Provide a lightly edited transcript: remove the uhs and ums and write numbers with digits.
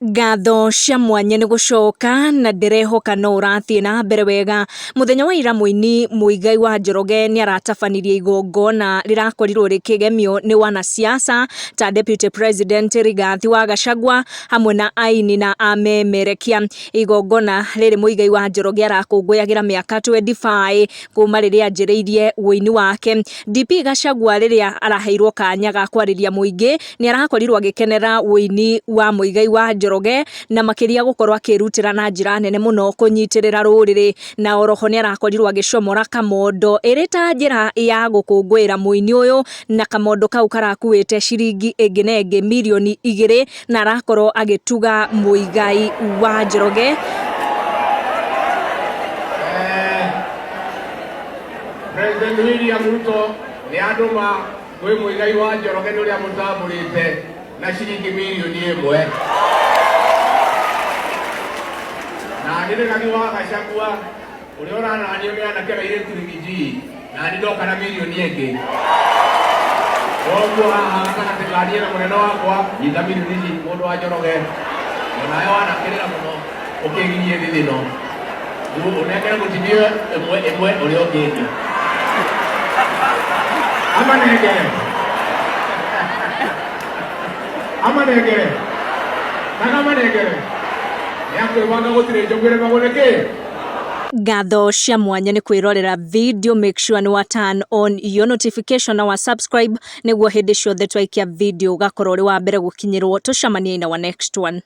Ngatho cia mwanya nĩ gũcoka na ndĩrehoka no ũrathiĩ na mbere wega. Mũthenya wa ira mũini Muigai wa Njoroge nĩ aratabanirie igongona rĩrakorirwo rĩkĩgemio nĩ wanasiasa ta Deputy President Rigathi wa Gachagua hamwe na aini na amemerekia. Igongona rĩrĩ Muigai wa Njoroge arakũngũyagĩra mĩaka 25 kuma rĩrĩa anjĩrĩirie ũini wake. DP Gachagua rĩrĩa araheirwo kanya ga kwarĩria mũingĩ nĩ arakorirwo agĩkenera ũini wa Muigai wa Njoroge na makĩria gũkorwo akĩrutĩra na njĩra nene mũno kũnyitĩrĩra rũrĩrĩ, na oroho nĩ arakorirwo agĩcomora kamondo ĩrĩ ta njĩra ya gũkũngũĩra mũini ũyũ, na kamondo kau karakuĩte ciringi ĩngĩ na ĩngĩ mirioni igĩrĩ, na arakorwo agĩtuga Muigai wa Njoroge. President William Ruto nĩ andũma kwĩ Muigai wa Njoroge nĩ ũrĩa mũtambũrĩte na ciringi mirioni ĩmwe. Na nĩ Rigathi wa Gachagua ũrĩa ũrananio nĩ anake na airĩtu rigiji na nĩ ndoka na mirioni ĩngĩ. Koguo haha gatagatĩ ka niĩ na mũnene wakwa nyita mirioni ici mũndũ wa Njoroge onawe wanakĩrĩra mũno ũkĩgirie thithino ũnengere mũtumia ĩmwe ĩmwe ũrĩa ũngĩ ĩngĩ amanengere amanengere kana amanengere nĩakwĩbanga gũtirĩ njogu ĩremagwo nĩ kĩ. Ngatho cia mwanya nĩ kwĩrorera video, make sure nĩ wa turn on your notification na wa subscribe nĩguo hĩndĩ ciothe twaikia video ũgakorwo ũrĩ wa mbere gũkinyĩrwo. Tũcemanie in our next one.